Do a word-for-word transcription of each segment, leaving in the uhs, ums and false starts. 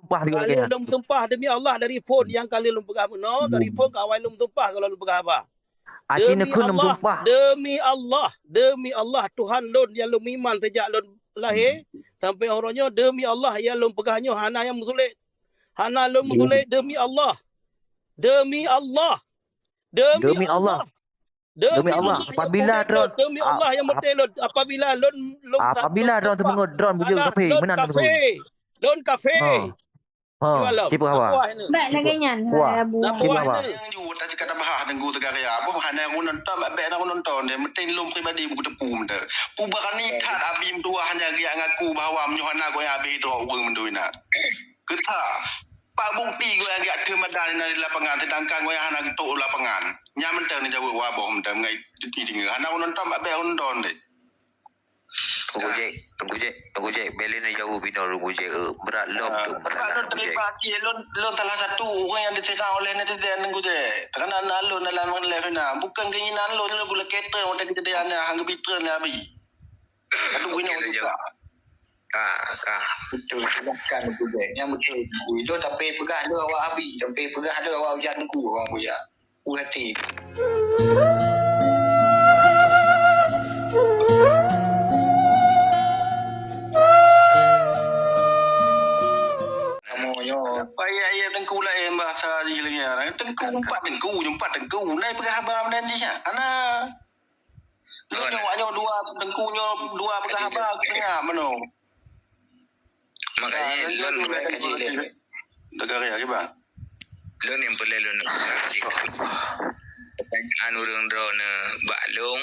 Bah, tiga Kalau lagi. Lôn meusumpah demi Allah dari phon nyang ka lheueh lôn peugah bunoe, dari phon ka awai lôn meusumpah kalau lôn peugah haba. Aci Demi neukheun Allah, meusumpah. Demi Allah, demi Allah Tuhan lôn nyang lôn meuiman sejak lôn lahé sampai uroe nyoe, demi Allah nyang lôn peugah nyoe hana nyang meusulet. Hana lôn meusulet demi Allah. Demi Allah. Demi Demi Allah. Allah. Demi Demi Allah, Allah, apabila yang droen, demi Allah a-, yang ap-, meuteulon, apabila lôn, lôn apabila droen teumeungon droen bujur kafé, lôn meunan kafé. Lôn kafé. Ha. Ha, Jual lom. Tipu hawa. Nak puas ni. Baik lagi nyan, Puas. Hai Abu. Nak Tipu puas hawa. Ni. Yang ju tak cakap dah bahas Teungku Zakaria. Apa hana aku nonton, bak bek aku nonton dia. Mesti lôn pribadi buku tepu benda. Pu berani that abi meutuah hanya dia ngaku bahawa meunyoe hana kau yang habis itu ureueng mendui nak. Kesa. Pak bukti kau yang dia terima dan di lapangan, sedangkan kau yang hana ketuk lapangan. Nyan mentang ni jawab wabah mentang ngai cuti tinggal. Hana aku nonton, bak bek aku nonton deh. Teungku Jack, Teungku Jack, Teungku Jack, bèk lé neujaweueb inoe Teungku Jack, eh, brat lom tu masalah Teungku Jack. Lôn terlibat cit, lôn, lôn salah satu ureueng nyang diserang oleh netizen Teungku Jack. Karena na lôn dalam live na. Bukan keinginan lôn, lôn gulé ketrön watèe kejadian nyan, han geubi treun lé abi. Aduh, inoe juga. Ka, ka. Betul, silahkan Teungku Jack. Nyang betul. Ui, lôn tapi peugah lôn awak abi, tapi peugah lôn awak ujan Teungku, orang kuya. Puih até. Kamoe nyoe. Payah ya Teungku laén bahasa jih lagèe nyan. Teungku empat Teungku, empat Teungku. Nai peugah haba meunan jih, ha? Ana. Nyoe awak nyoe dua Teungku nyoe dua peugah haba, teungoh meunoe. Makanya lôn kaji lé. Negara ya, kiban? Lôn nyang peureulèe lôn peugah cit. Pertanyaan ureueng droeneuh bak lôn,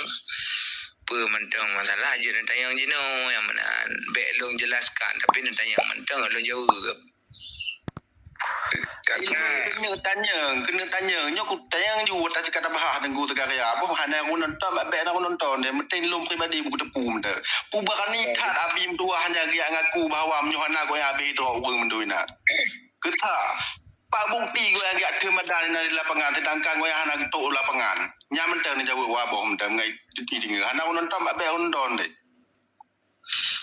peue mantong masalah jeuet neutanyong jinoe nyang meunan. Bèk lôn jelaskan, tapi neutanyong mantong lôn jaweueb. Karena keuneuk tanyong, keuneuk tanyong. Nyoe ku tanyong ju, tak cakap dah bahas Teungku Zakaria. Apa hana aku nonton, bak bèk aku nonton. Dia mesti lôn pribadi buku tepu benda. Pu berani that abi meutuah hanya dia ngaku bahawa meunyoe hana kau yang habis itu ureueng mendui nak. Kesa. Pak bukti kau yang dia terima dan di lapangan, sedangkan kau yang hana ketuk lapangan. Nyan mentang ni jaweueb wabah mentang ngai cuti tinggal. Hana aku nonton, bak bèk aku nonton deh.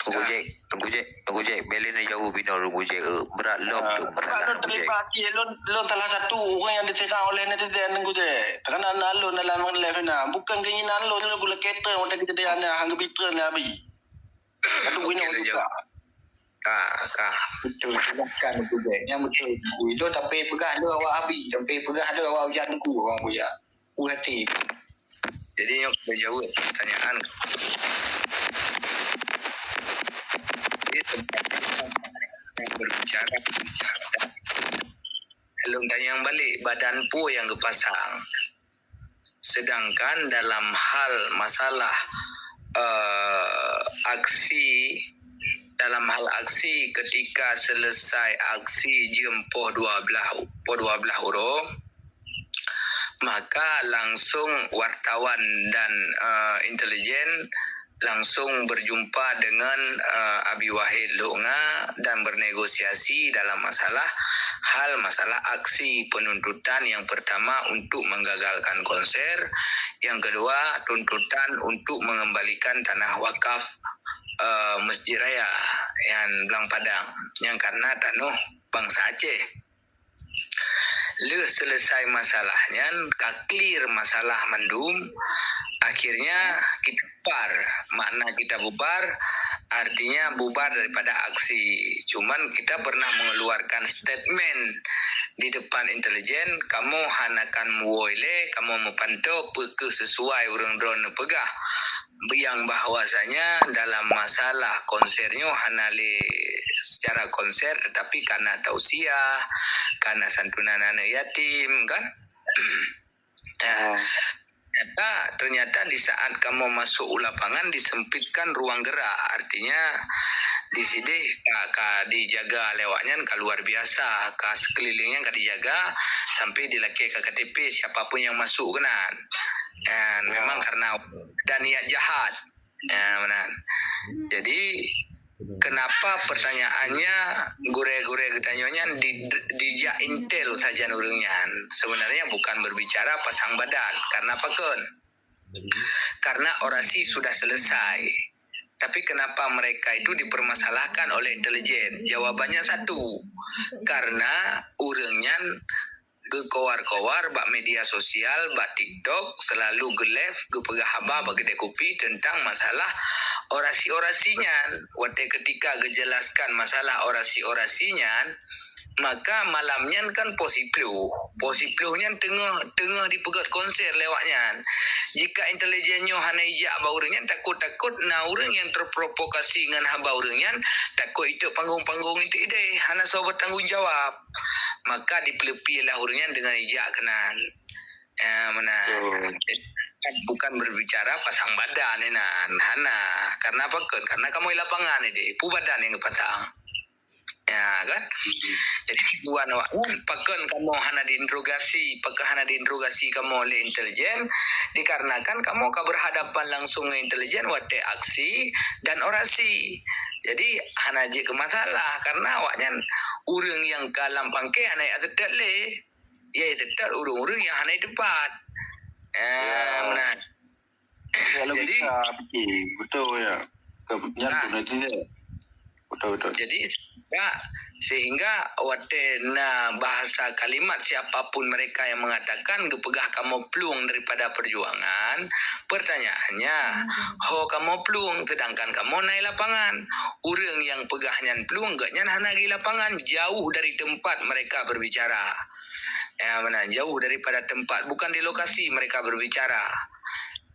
Teungku Jack, Teungku Jack, Teungku Jack, bèk lé neujaweueb inoe Teungku Jack, eh, brat lom tu masalah Teungku Jack. Lôn terlibat cit, lôn, lôn salah satu ureueng nyang diserang oleh netizen Teungku Jack. Karena na lôn dalam live na. Bukan keinginan lôn, lôn gulé ketrön watèe kejadian nyan, han geubi treun lé abi. Aduh, inoe juga. Ka, ka. Betul, silahkan Teungku Jack. Nyang betul. Ui, lôn tapi peugah lôn awak abi, tapi peugah lôn awak ujan Teungku, orang kuya. Puih até. Jadi, nyoe ka jaweueb pertanyaan. Jadi, tempat yang berbicara, berbicara. Lôn tanyong balik, badan peue nyang geupasang? Sedangkan dalam hal masalah, eh, aksi, dalam hal aksi ketika selesai aksi jeuem poh dua belas, poh dua belas uroe, maka langsung wartawan dan, eh, intelijen langsung berjumpa dengan, eh, Abi Wahid Lhokseumawe dan bernegosiasi dalam masalah, hal masalah aksi penuntutan yang pertama untuk menggagalkan konser, yang kedua tuntutan untuk mengembalikan tanah wakaf, eh, Masjid Raya nyang Blang Padang, nyang karena tanoh bansa Aceh. Lheueh selesai masalah nyan, ka clear masalah mandum, akhirnya kita bubar. Makna kita bubar, artinya bubar daripada aksi. Cuman kita pernah mengeluarkan statement di depan intelijen, kamoe hana kan muwoe lé, kamoe meupantoe peu kheueh sesuai ureueng droeneuh peugah. Yang bahwasanya dalam masalah konser nyoe hana lé secara konser, tetapi kana tausiah, kana santunan aneuk yatim, kan? Ya. Ternyata, ternyata di saat kamoe masuk u lapangan disempitkan ruang gerak, artinya di sideh ka, ka dijaga lé awak nyan ka luar biasa, ka sekelilingnya ka dijaga sampai dilakée ka K T P siapa pun yang masuk keunan. Dan memang karena ada niat jahat. Ya, meunan. Jadi, kenapa pertanyaannya gurée-gurée geutanyoe nyan di, dijak intel sajan ureueng nyan? Sebenarnya bukan berbicara pasang badan. Karena apa kon? Karena orasi sudah selesai. Tapi kenapa mereka itu dipermasalahkan oleh intelijen? Jawabannya satu, karena ureuëng nyan geukowar-kowar bak media sosial, bak TikTok, selalu geu-live, geupeugah haba bak keudè kupi tentang masalah orasi-orasi nyan. Watèe ketika geujelaskan masalah orasi-orasi nyan, maka malam nyan kan poh siploh. Poh siploh nyan teungoh, teungoh dipeugöt konser lé awak nyan. Jika intelijen nyoe hana ijak bak ureuëng nyan, takot-takot na ureuëng nyang terprovokasi ngon haba ureuëng nyan, takot iteuk panggong-panggong itu ideh, hana soe bertanggung jawab. Maka dipeuleupi lah ureuëng nyan deungon ijak keunan. Ya, meunan. Bukan berbicara pasang badan inan, hana. Karena apa? Karena kamoe lapangan ideh, peue badan nyang geupasang. Ya, kan? Jadi, tujuan awak nyan, pakon kamoe hana diinterogasi, pakon hana diinterogasi kamoe lé intelijen, dikarenakan kamoe ka berhadapan langsung ngon intelijen watèe aksi dan orasi. Jadi, hana jeuet keu masalah, karena awak nyan ureuëng nyang ka lam pangké hana jiseutôt lé. Ya, jiseutôt ureuëng-ureuëng nyang hana teumpat. Ya, meunan. Jadi, betul, ya. Ke-, nyan nah. Betul, betul. Jadi, sehingga, sehingga watèe na bahasa kalimat siapapun mereka yang mengatakan geupeugah kamoe plueng daripada perjuangan, pertanyaannya, ho kamoe plueng, sedangkan kamoe na i lapangan. Ureuëng nyang peugah nyan plueng, geuh nyan hana di lapangan, jauh dari tempat mereka berbicara. Ya, meunan, jauh daripada tempat, bukan di lokasi mereka berbicara.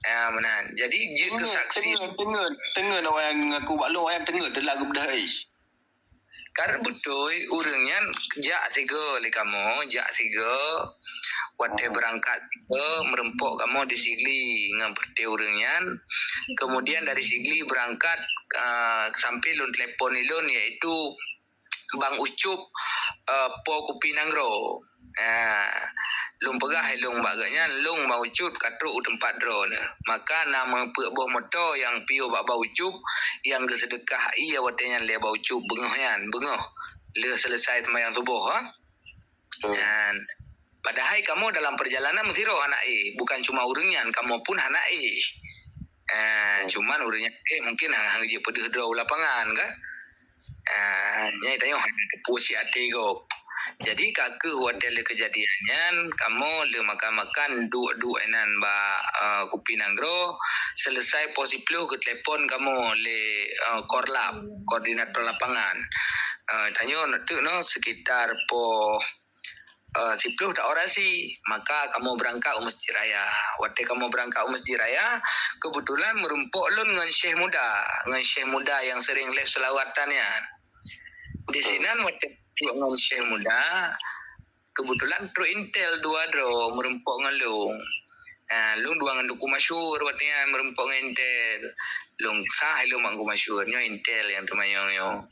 Ya, meunan. Jadi, jeuet keu saksi. Teungeut, teungeut, teungeut awak nyang ngaku bak lôn, awak nyang teungeut, telah geubeudoh ai. Karena beutôi, ureuëng nyan jak tiga lé kamoe, jak tiga. Watèe berangkat tiga, meureumpok kamoe di Sigli ngon peureute ureuëng nyan. Kemudian dari Sigli berangkat, ah, sampai lôn telepon ilôn, yaitu Bang Ucup, eh, Po Kupi Nanggroe. Eh, lôn peugah ilôn bak geuh nyan, lôn Bang Ucup ka trok u teumpat droeneuh. Maka na meupeuet boh moto nyang piôh bak Bang Ucup, nyang geuseudeukah ie watèe nyan lé Bang Ucup beungoh nyan, beungoh lheueh seuleusai seumayang suboh, ha. Betul. Nyan. Padahai kamoe dalam perjalanan meusidroe hana éh, bukan cuma ureuëng nyan, kamoe pun hana éh. Eh, cuman ureuëng nyan éh mungkin hana, hana jeuet peudeuh droe u lapangan, kan? Ah, nyan tanyoe hana teupeu cit até gob. Jadi, ka keuh watèe lé keujadian nyan, kamoe lheueh makan-makan, duek-duek inan bak, eh, Kupi Nanggroe, seuleusai poh siploh geutelepon kamoe lé, eh, Korlap, koordinator lapangan. Eh, tanyoe neuteuk noh sekitar poh eh, siploh ta orasi, maka kamoe beurangkat u Masjid Raya. Watèe kamoe beurangkat u Masjid Raya, keubeutulan meureumpok lôn ngon Syekh Muda, ngon Syekh Muda nyang seuring live seulawatan nyan. Di sinan watèe trok ngon Syekh Muda, keubeutulan trok intel dua droe meureumpok ngon lôn. Ha, lôn dua ngon Teungku Masyhur watèe nyan meureumpok ngon intel. Lôn sah ilôn bak Teungku Masyhur, nyoe intel nyang teumanyong nyoe.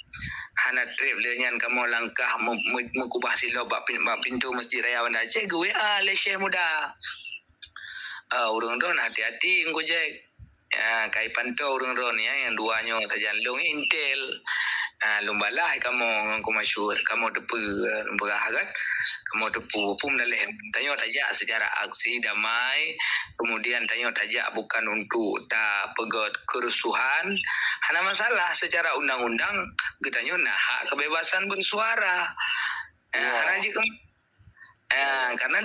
Hana trép lé nyan kamoe langkah meu-, meu-, meukubah silop bak pin-, bak pintoe Masjid Raya Banda Aceh, geu-W A lé Syekh Muda. Ah, ureuëng droen hati-hati Teungku Jack. Ya, ka ipantoe ureuëng droen nyan, nyang dua nyoe sajan lôn intel. Ah, lôn balaih kamoe ngon Teungku Masyhur, kamoe teupeue, lôn peugah kan. Kamoe teupeue, peue meudaleh. Tanyoe tajak secara aksi damai, kemudian tanyoe tajak bukan untuk tapeugöt kerusuhan. Hana masalah, secara undang-undang geutanyoe na hak kebebasan bersuara. Eh, hana jeuet keu, eh, karena,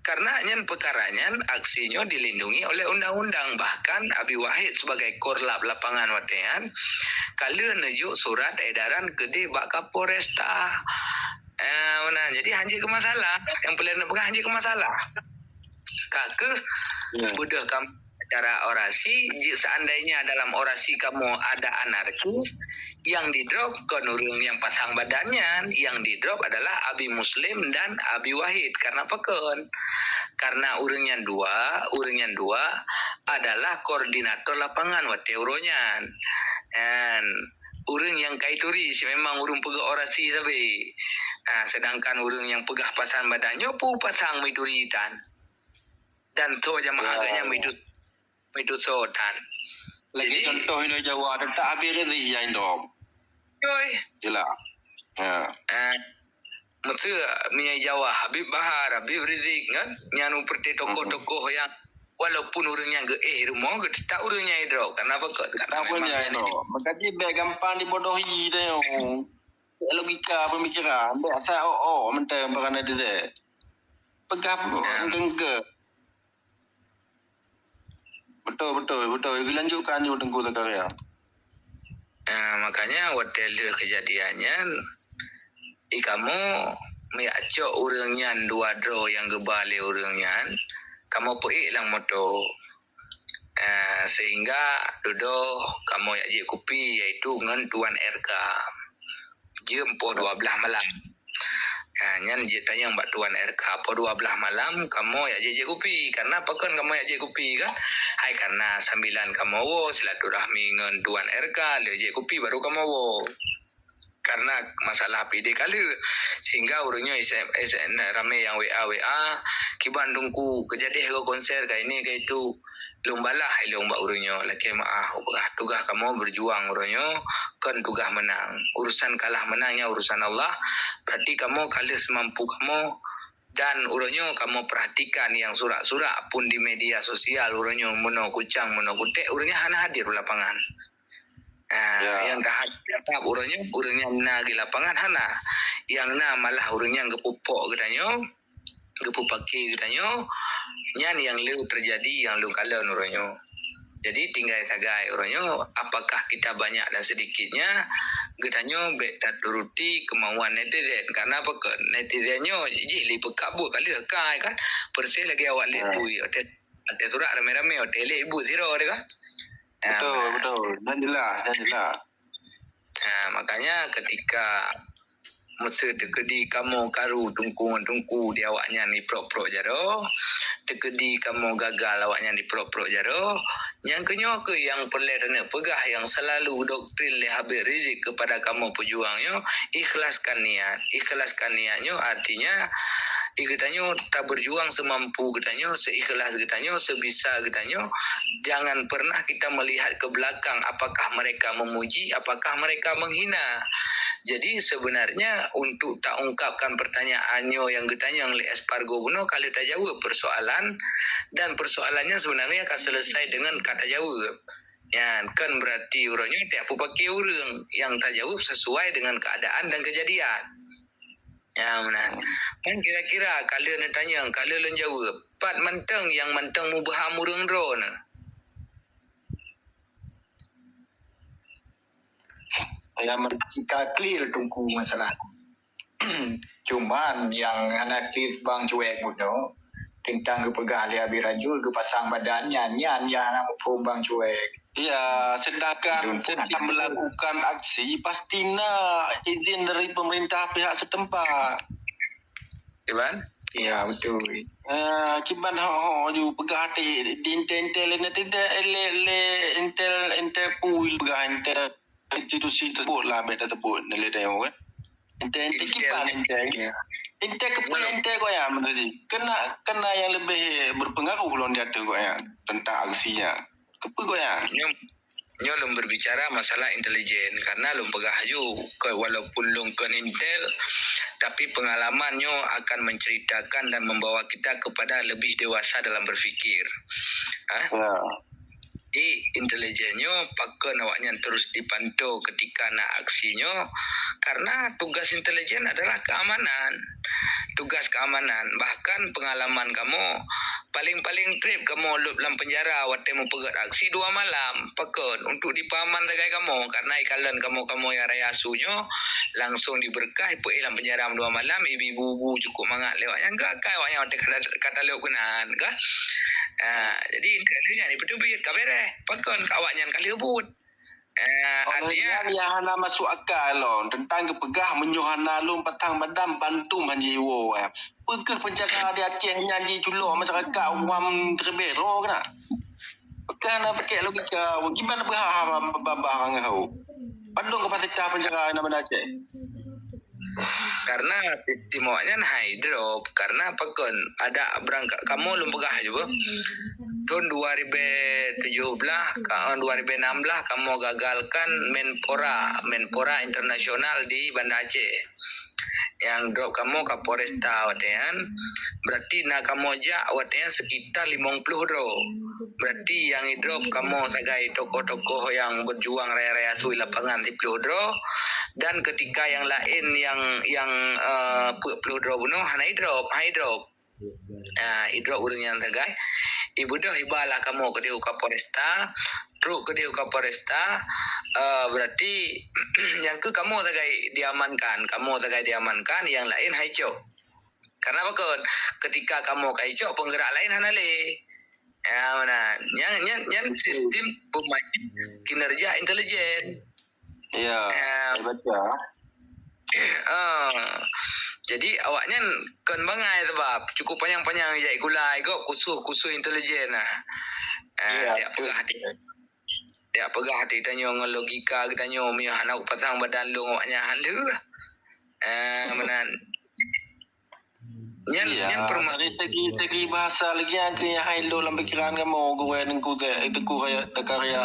karena nyan peukara nyan aksi nyoe dilindungi oleh undang-undang. Bahkan Abi Wahid sebagai Korlap lapangan watèe nyan ka lheueh neujok surat edaran keudeh bak Kapolresta. Eh, meunan. Jadi, hana jeuet keu masalah. Nyang peuleueh neupeugah hana jeuet keu masalah. Ka keuh beudôh kamoe acara orasi, jeuet seandainya dalam orasi kamoe ada anarkis, nyang didrop kon ureuëng nyang pasang badan nyan, nyang didrop adalah Abi Muslim dan Abi Wahid. Karena pakon? Karena ureuëng nyan dua, ureuëng nyan dua adalah koordinator lapangan watèe uroe nyan. Dan ureuëng nyang ka ituri si memang ureuëng peugah orasi sabe. Ha, sedangkan ureuëng nyang peugah pasang badan nyoe peue pasang meuturi tan. Dan tho jamaah agaknya meuidu-, meuiduso tan. Lagi jadi, contoh inoe Jawa, teutap Habib Rizik nyang indom. Yoi. Jelas. Ya. Eh, meusu meunyoe Jawa, Habib Bahar, Habib Rizik kan, nyan upeurti tokoh-tokoh nyang Walaupun ureuëng nyan geuéh rumoh, geuteutap ureuëng nyan idrop. Karena apa? Karena memang nyan idrop. Maka jih bèk gampang dibodohi teuh. Logika pemikiran, bèk asai oh-oh mantong peurana diri. Peugah engke-engke. Betul, betul, betul. Dilanjutkan ju Teungku Zakaria. Ah, makanya watèe lheueh keujadian nyan, i kamoe meuyak cok ureuëng nyan dua droe nyang geuba lé ureuëng nyan, kamoe peuék lam moto. Ah, sehingga dudoe kamoe yak jép kupi, yaitu ngon Tuan R K. Jeuem poh dua blaih malam. Ha, nyan jitanyong bak Tuan R K, poh dua blaih malam kamoe yak jép-jép kupi. Karena pakon kamoe yak jép kupi kan? Hai karena sambilan kamoe woe silaturahmi ngon Tuan R K, lheueh jép kupi baru kamoe woe. Karena masalah P D ka lheueh. Sehingga ureuëng nyoe S M S, ramé nyang W A, W A, "Kiban Teungku, keujadeh goe konser ka ini ka itu." Lôn balah ilôn bak ureuëng nyoe, lakèe meu'ah, peugah tugaih kamoe berjuang uroe nyoe kon tugaih meunang. Urusan kalah meunang nyan urusan Allah. Berarti kamoe ka lheueh seumampu kamoe, dan uroe nyoe kamoe perhatikan nyang surak-surak pun di media sosial uroe nyoe, meunoe kucang, meunoe kutek, ureuëng nyan hana hadir u lapangan. Ah, ya. Nyang ka hadir uroe nyoe, ureuëng nyan na di lapangan hana. Nyang na malah ureuëng nyan geupupok geutanyoe, geupeupaké geutanyoe, nyan nyang le teujadi nyang lôn kalon uroe nyoe. Jadi tinggai sagai uroe nyoe, apakah kita banyak dan sedikitnya, geutanyoe bèk taturuti keumauan netizen. Karena apa? Keu netizen nyoe jih lé peukabut ka lheueh kai kan. Persis lagèe awak lé bui, watèe, watèe surak ramé-ramé, watèe lé ibu sidroe deh kan. Ah, betul, betul. Nyan jelas, nyan jelas. Ha, makanya ketika meuseu teukeudi kamoe karu teungku ngon teungku di awaknyan iprok-prok jaroe, teukeudi kamoe gagal awaknyan iprok-prok jaroe, nyang keunyoe keuh nyang peureulèe taneuk peugah nyang selalu doktrin lé Habib Rizik kepada kamoe peujuang nyoe, ikhlaskan niat. Ikhlaskan niat nyoe artinya, di geutanyoe taberjuang seumampu geutanyoe, seikhlas geutanyoe, sebisa geutanyoe. Jangan pernah kita melihat ke belakang apakah mereka memuji, apakah mereka menghina. Jadi sebenarnya untuk taungkapkan pertanyaan nyoe nyang geutanyong lé Espargo bunoe ka lheueh tajaweueb persoalan, dan persoalannya sebenarnya ka selesai dengan ka tajaweueb. Nyan kan berarti uroe nyoe tiap peupaké ureuëng nyang tajaweueb sesuai dengan keadaan dan kejadian. Ya, meunan. Kan kira-kira ka lheueh neutanyong, ka lheueh lôn jaweueb, pat mantong nyang mantong mubaham ureuëng droeneuh? Ya, men-, ka clear Teungku masalah. Cuman nyang hana clear Bang Cuek bunoe, teuntang geupeugah lé Abi Rajul geupasang badan nyan, nyan nyang hana muphom Bang Cuek. Ya, sedangkan setiap melakukan aksi pasti na izin dari pemerintah pihak setempat. Iban? Ya, betul. Eh, kiban ho-ho ju peugah di, di intel-intel lé netizen, eh, lé, lé intel, intel pui peugah intel institusi tersebut lah, bèk tersebut lé dayong kan. Intel, intel kiban intel. Ya. Intel keupeue intel kok ya menurut si? Kena, kena yang lebih berpengaruh lom di ateueh kok ya tentang aksinya. Keupeue kok ya? Nyoe, nyoe lôn berbicara masalah intelijen, karena lôn peugah ju, ke, walaupun lôn kon intel, tapi pengalaman nyoe akan menceritakan dan membawa kita kepada lebih dewasa dalam berpikir. Ha? Ya. Di intelijen nyoe pakon awaknyan terus dipantau ketika na aksi nyoe, karena tugas intelijen adalah keamanan. Tugas keamanan, bahkan pengalaman kamoe, paling-paling trép kamoe lheueh lam penjara watèe meupeugèt aksi dua malam. Pakon? Untuk dipeuaman sagai kamoe, karena ikalon kamoe-kamoe nyang raya su nyoe langsung diberkah, ipeuéh lam penjara dua malam, ibu-ibu cukup mangat lé awaknyan, ka akai awaknyan watèe ka, ka talhôk keunan, ka. Ah, jadi, nyan ipeuteubiet, ka bèrèh. Pakon? Ka awaknyan ka lheueh buet. Eh, artinya, nyan nyang hana masuk akal lom, teuntang geupeugah meunyoe hana lôn pasang badan bantu han jiwoe, eh. Peue keuh penjara di Aceh nyan jiculok masyarakat awam teubeh droe keunan? Peugah na pakèk logika, kiban peugah babah ngon hau. Padum kapasitas penjara na banda Aceh? Karena sistem awaknyan hai drop, karena pakon ada berangkat kamoe lôn peugah ju beuh. Tahun dua ribu tujuh belas, ka, dua ribu enam belas kamoe gagalkan Menpora, Menpora Internasional di Banda Aceh. Nyang drop kamoe Kapolresta watèe nyan, berarti na kamoe jak watèe nyan sekitar limong ploh droe. Berarti nyang idrop kamoe sagai tokoh-tokoh nyang berjuang raya-raya su lapangan siploh droe, dan ketika nyang laén nyang, nyang, eh, peuet ploh droe bunoe hana idrop, hana idrop. Ah, idrop ureueng nyan sagai. Ibeudôh ibalah kamoe keudéh u Kapolresta, trok keudéh u Kapolresta, eh, berarti nyang keu kamoe sagai diamankan, kamoe sagai diamankan, nyang laén han icok. Karena pakon? Ketika kamoe ka icok, penggerak laén hana lé. Ya, meunan. Nyan, nyan, nyan sistem pemain kinerja intelijen. Ya, ya, saya baca. Ah, jadi awaknyan kon bangai sebab cukup panyang-panyang jak gulai gob khusus-khusus intelijen nah. Ah, ya, betul. Peugah hati. Dak peugah hati tanyoe ngon logika geutanyoe, meunyoe hana kupasang badan lôn awaknyan han lheueh. Ah, meunan. Nyan, iya, nyan perma- dari segi, segi bahasa lagi nyang keu nyang hai lôn lam pikiran kamoe, gurèe Teungku Zek, eh, Teungku Raya, Teungku Raya.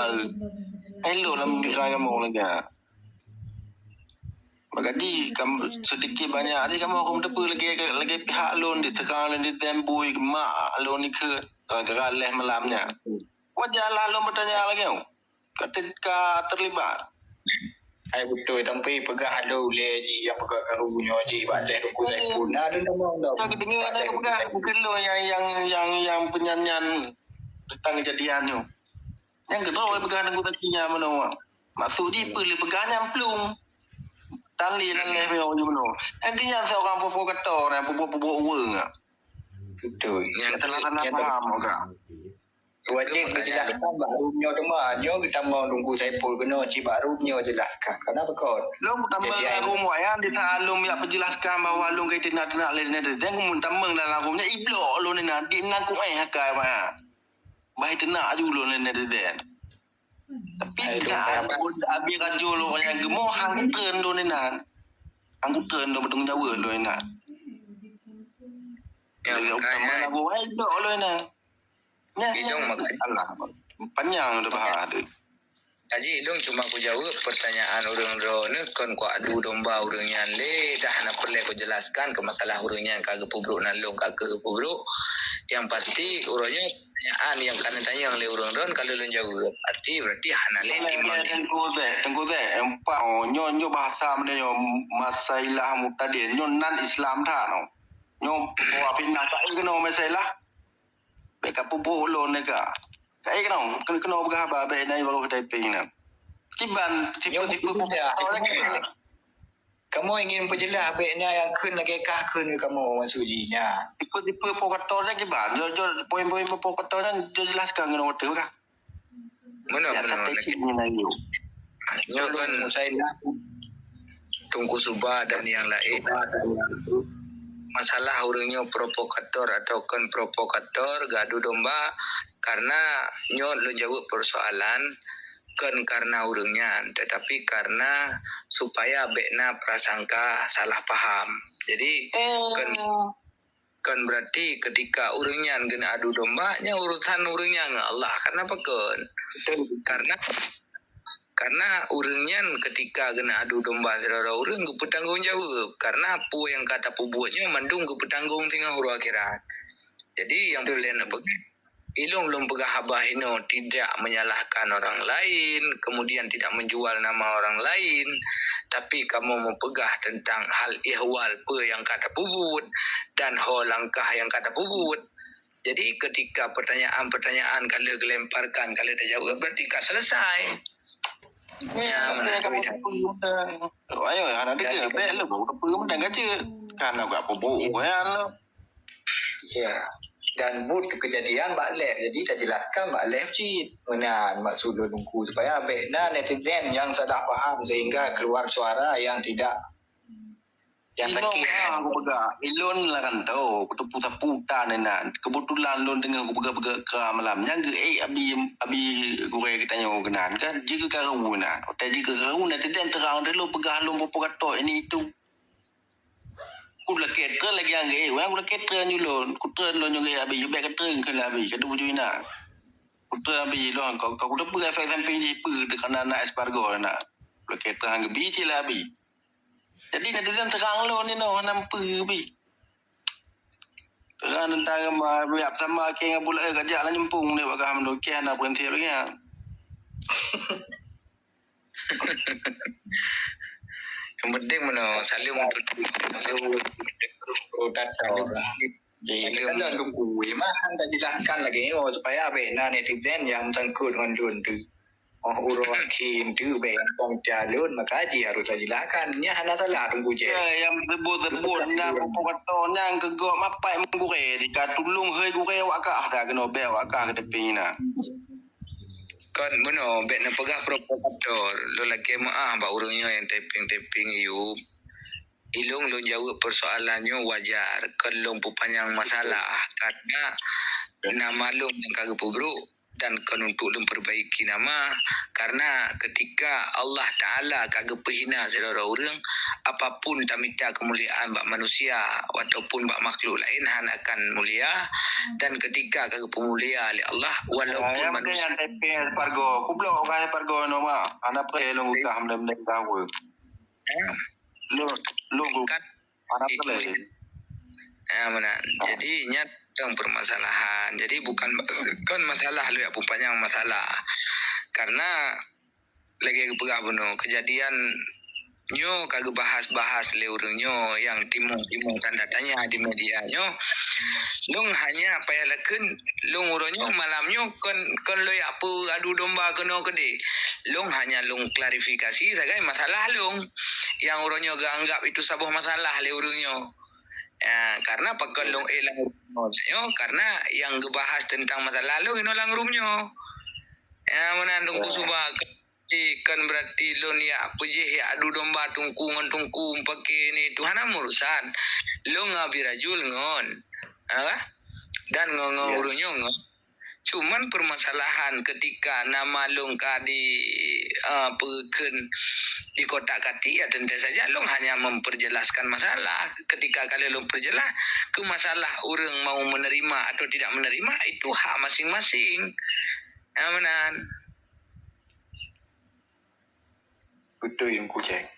Hai lôn lam pikiran kamoe lagi. Makajih, kam-, sedikit banyak tadi kamoe, kamoe teupeue lagi, lagi pihak lôn diterang, lôn ditembui, mak lôn dikeue, gara-gara lheueh malam nyan. Wajar lah lôn beutanya lagèe nyoe. Ka te-, ka terlibat. Hai beutôi, tapi peugah lôn ulèe jih nyang peugah karu nyoe jih bak lheueh Teungku Saiful. Na lôn tamong dong. Nyang keudeungoe na peugah, bukon lôn nyang, nyang, nyang, nyang peunyan-nyan teuntang keujadian nyoe. Nyang keudroe peugah Teungku Zaki nyan meunoe. Maksud jih peue lé peugah nyan plueng. Tan lé nan lheueh nyoe jih meunoe. Nyang keu nyan seurang provokator, nyang peubuet-peubuet ureueng. Beutôi. Nyang telah, telah paham, Kak. Wajéb geujelaskan bak room nyoe teuma. Nyoe geutamong Teungku Saiful keunoe cit bak room nyoe jelaskan. Kenapa kon? Lôn geutamong lam room wayang di saat lôn jak peujelaskan bahwa lôn ka iteunak-teunak lé netizen, keumun tamong dalam room nyan iblok lôn inan, di nan kuéh akai mah. Bah iteunak aju lôn lé netizen. Tapi di saat lôn abi rajo lôn nyang geumoh, han treun lôn inan. Han treun lôn beutanggung jaweueb lôn inan. Ya, makanya. Lôn iblok lôn inan. Nyan, ilong nyan, makanya. Alah, panyang dah bahas tu. Jadi, ilong cuma kujaweueb pertanyaan ureueng droeneuh, kon kuadu domba ureueng nyan lé, dah hana peureulèe kujelaskan keu masalah ureueng nyan ka geupeubrok nan lôn ka geupeubrok. Yang pasti, uroe nyoe pertanyaan nyang ka neutanyong lé ureueng droen ka lôn jaweueb. Arti berarti hana lé timbang. Teungku Zek, Teungku Zek, empat, oh, nyoe, nyoe bahasa meunyoe Masailah Mutadin, nyoe nan Islam that, oh. Nyoe, oh, fitnah, tak keunoe Masailah. Bèk ka peubuet ulôn nega. Ka ék keunoe, keunoe, keunoe peugah haba bèk na baru ka typing na. Kiban, tipe-tipe peubuet lagèe kiban. Kamoe ingin peujeulaih bèk na nyang kheun lagèe kah kheun keu kamoe maksud jih nyan. Tipe-tipe provokator nyan kiban. Jok, jok, poin-poin provokator nyan jok jelaskan keunoe watèe peugah. Meunoe, meunoe, lagèe nyoe kan Teungku Suba dan nyang laén. Masalah ureueng nyoe provokator atau kon provokator, geuadu domba, karena nyoe lôn jaweueb persoalan kon karena ureueng nyan, tetapi karena supaya bèk na prasangka salah paham. Jadi, kon Kon berarti ketika ureueng nyan geuneuk adu domba, nyan urusan ureueng nyan ngon Allah. Karena apa kon? Betul. Karena, karena ureueng nyan ketika geuneuk adu domba sidroe ureueng geupeutanggong jaweueb. Karena peue nyang ka tapeubuet nyan mandum geupeutanggong singoh uroe akhirat. Jadi, nyang peureulèe neupeugah, ilong lôn peugah haba hinoe tidak menyalahkan orang lain, kemudian tidak menjual nama orang lain, tapi kamoe meupeugah tentang hal ihwal peue nyang ka tapeubuet dan ho langkah nyang ka tapeubuet. Jadi, ketika pertanyaan-pertanyaan ka lheueh geulemparkan, ka lheueh tajaweueb, berarti ka selesai. Ya, betul. Ayo, hana deungoe, bèk lôn, peue mantong ka jeuet. Kan agak peubuet, ya. Ya. Dan buet keujadian bak lheueh. Jadi, tajelaskan bak lheueh cit. Meunan maksud lôn Teungku, supaya bèk na netizen nyang salah paham sehingga keluar suara yang tidak, yang sakit. Ilôn, ah, kupeugah, ilôn lam rantau, kuteupeu sapu tan inan. Keubeutulan lôn deungoe kupeugah-peugah keu malam nyan geuék abi, abi gurèe geutanyoe keunan kan, jikeu karu inan. Watèe jikeu karu, netizen teurang lôn peugah lôn provokator ini itu. Kulakèe treun lagèe nyang geuék, kulakèe treun ju lôn. Kutreun lôn nyang geuék, abéh ju bèk katreun keu lôn abéh, kadu ju inan. Kutreun abéh lôn, ka, ka kuteupeue efek samping jih peue teuka na, na espargo na. Kulakèe treun han geubi cit lé abéh. Jadi netizen terang lôn ni noh, hana peue pih. Terang teuntang ma-, biak sama ke ngon buleue kajak lam nyumpung ni bak kah mandum ke hana prinsip lagèe nyan. Yang penting meunoe, saling untuk, saling untuk, oh, kacau. Jadi, kan dah tunggu, memang hana jelaskan lagi, oh, supaya bèk na netizen yang teungkot ngon lôn tu. Oh, uroe akhé tu bèk gampông tia lôn, maka jih harôh tajeulahkan. Nyan hana salah Teungku Jack. Ya, nyang sebut-sebut nyan provokator nyan keu gob mapai meugurèe, jika tulông hei gurèe awak kah dah keunoe bèk awak kah keu teupeng na. Kon bunoe, bèk neupeugah provokator. Lôn lakèe meu'ah bak ureueng nyoe nyang typing-typing yub. Ilông lôn jaweueb peusoalan nyoe wajar, kon lôn peupanyang masalah. Karena nama lôn nyang ka geupeubrôk, dan kon untuk lôn perbaiki nama, karena ketika Allah Taala ka geupeuhina sidroe ureueng, apapun tamita keumuliaan bak manusia ataupun bak makhluk laén hana akan mulia, dan ketika ka geupeumulia lé Allah, walaupun manusia. Yang penting yang typing Spargo, kublok ka Spargo nama, hana preh lôn gugah mendeng-mendeng tahu. Ya. Lôn, lôn gugah. Kan? Hana preh. Ya, mana? Ah. Jadi, nyan tong permasalahan. Jadi, bukan, kon masalah lôn jak peupanyang masalah. Karena lagèe geupeugah bunoe, kejadian nyoe ka geubahas-bahas lé ureueng nyoe nyang timbul-timbul tanda tanya di media nyoe. Lôn hanya payah lakèe, lôn uroe nyoe malam nyoe kon, kon lôn jak peuadu domba keunoe keudeh. Lôn hanya lôn klarifikasi sagai masalah lôn nyang uroe nyoe geuanggap itu saboh masalah lé ureueng nyoe. Ya, karena pakon lôn ék lam room nyoe, karena nyang geubahas teuntang masalah lôn inoe lam room nyoe. Ya, meunan Teungku Suba, kon berarti lôn jak peujih jak adu domba Teungku ngon Teungku meupaké ni, Tuhan hana meurusan. Lôn ngon Abi Rajul ngon, ha? Dan ngon, ngon ureueng nyoe ngon. Cuman permasalahan ketika nama lôn ka di, eh, peukheun di kotak katik, ya tentu saja lôn hanya memperjelaskan masalah. Ketika kali lôn perjelas, ke masalah ureueng mau menerima atau tidak menerima, itu hak masing-masing. Ya, meunan. Beutôi, Teungku Jack.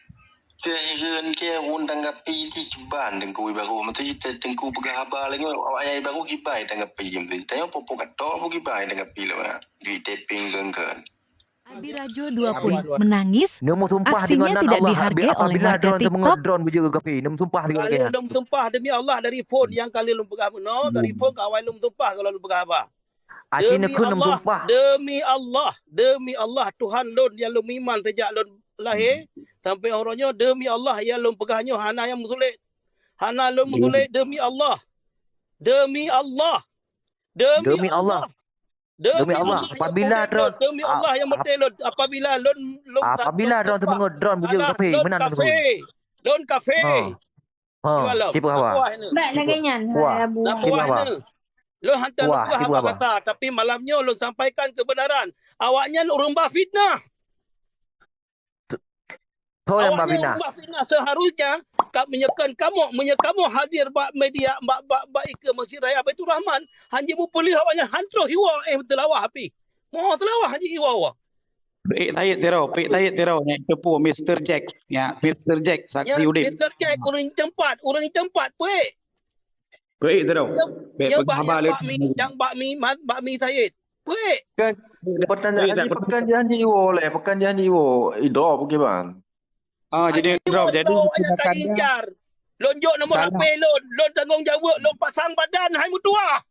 Keuhireuen keu ureueng tanggapi jih kiban Teungku Wibaru. Meusti Teungku peugah haba lagèe nyoe, awak nyang Wibaru kiban tanggapi jih meusti. Tanyoe provokator pun kiban tanggapi lom, ha. Duit taping keun-keun. Abi Rajo dua pun menangis, aksinya tidak dihargai oleh warga TikTok. Neusumpah deungon Allah, apabila drone teumeungeut drone beujeuet keu kafé, neusumpah deungon Allah. Lôn sumpah demi Allah dari phone nyang kali lôn peugah bunoe, dari phone ka awai lôn sumpah keu lôn peugah haba. Aci neukheun lôn sumpah. Demi Allah, demi Allah, Tuhan lôn nyang lôn meuiman sejak lôn lahé sampai uroe nyoe, demi Allah nyang lôn peugah nyoe hana nyang meusulet. Hana lôn meusulet, demi Allah. Demi Allah. Demi Allah. Demi Allah, apabila drone, demi Allah nyang meuteulon, apabila lôn, lôn, apabila drone teumeungeut drone beujeuet kafé, meunan lôn kafé. Lôn kafé. Ha. Ha, kiban haba. Bèk lagèe nyan, hai Abu. Kiban haba. Lôn hantom lôn peugah haba kata, tapi malam nyoe lôn sampaikan keubeunaran. Awaknyan ureueng ba fitnah. Awaknyan ureueng ba fitnah. Seharusnya ka meunyoe kon kamoe, meunyoe kamoe hadir bak media, bak, bak, bak ikeue Masjid Raya Baiturrahman, hanjeuet meupeuleueh awaknyan han troh iwoe, eh, teulawah pih. Moh teulawah hanjeuet iwoe. Peuék Said sidroe, peuék Said sidroe, nyan teupeue Mister Jack, ya, Mister Jack, saksi udép. Mister Jack, ureueng teumpat, ureueng teumpat, peuék. Peuék sidroe. Bèk peugah haba lé. Nyang bak mi, nyang bak mi, bak mi Said. Peuék. Kan, pertanyaan jih, peue keuh janji iwoe lé, peue keuh janji iwoe, idroe peuki bang. Ah, jadi drop. Jadi lôn jok nomor H P lôn, lôn tanggong jaweueb, lôn pasang badan hai meutuah.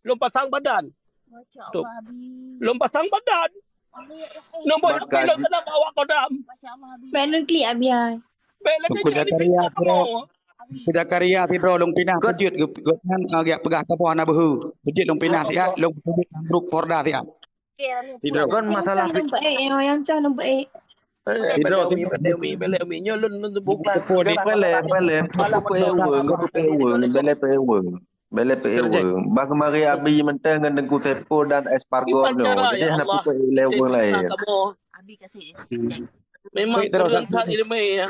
Lôn pasang badan. Lôn pasang badan. Nomor H P lôn keunan bak awak Kodam. Bèk neuklik Abi hai. Bèk lagèe nyan neuklik kamoe. Zakaria sidroe lôn pinah keujeuet geuh, geuh nyan, ah, geujak peugah kamoe hana beuhe. Keujeuet lôn pinah siat, lôn keujeuet lam grup Porda siat. Sidroe. Kon masalah nyang peuék, eh, nyang nyang peuék. Eh, sidroe, belek umi, sidroe. Belek umi, belek umi. Nyoe lôn, lôn bukan. Belek, belek, belek. Belek peuék ureueng, belek peuék ureueng. Belek peuék ureueng. Bah keumari Abi mantong ngon Teungku Saipul dan Espargo nyoe. Jadi hana peuék lé ureueng laén. Memang ureueng that ileumèe, ya.